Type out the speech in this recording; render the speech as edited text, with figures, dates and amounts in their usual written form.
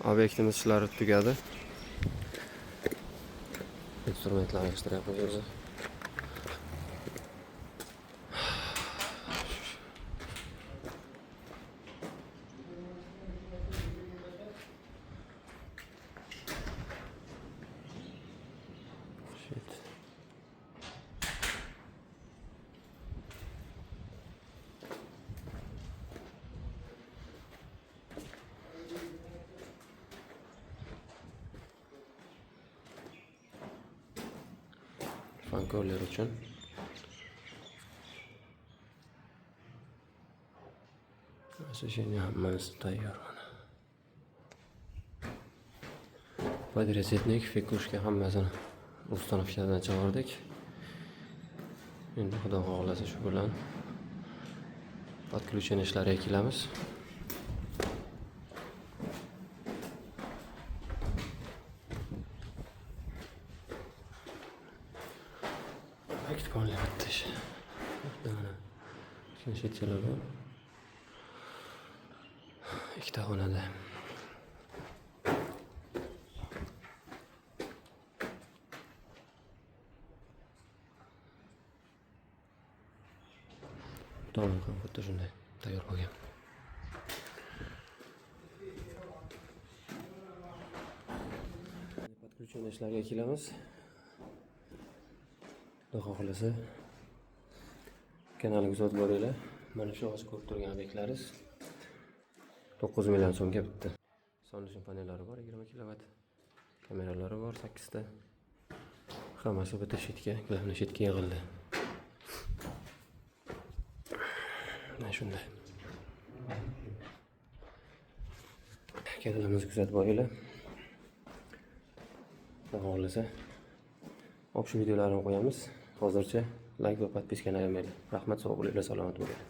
Obyektimiz ishlari tugadi. Instrumentlar yig'ishtiryapmiz o'zi. Shit. Fankorlar uchun. Освещение hammasi tayyor mana. Подрозетник, фикушка hammasini установка dan chiqardik. Endi Xudo xohlasa, shu bilan подключение ishlariga kelamiz. Kutib bitta ish. Mana kichkina bor. Ikkita xonada. Tomon ham xuddi shunday tayyor bo'lgan. Подключение ishlariga kelamiz. Xudo xohlasa, kanalni kuzatib boringlar. Mana shu hozir ko'rib turgan obyektlaringiz 9 million so'mga bitdi. Солнечный panellari bor, 20 kilovat. Kameralari bor 8 ta. Hammasi bitta щит ga, главный щит ga yig'ildi. Mana shunday. Kanalimizni kuzatib boringlar. Xudo xohlasa, общий videolarni qo'yamiz. Hozircha layk va подписка ni ayamanglar. Rahmat, sog' bo'linglar, salomat bo'linglar.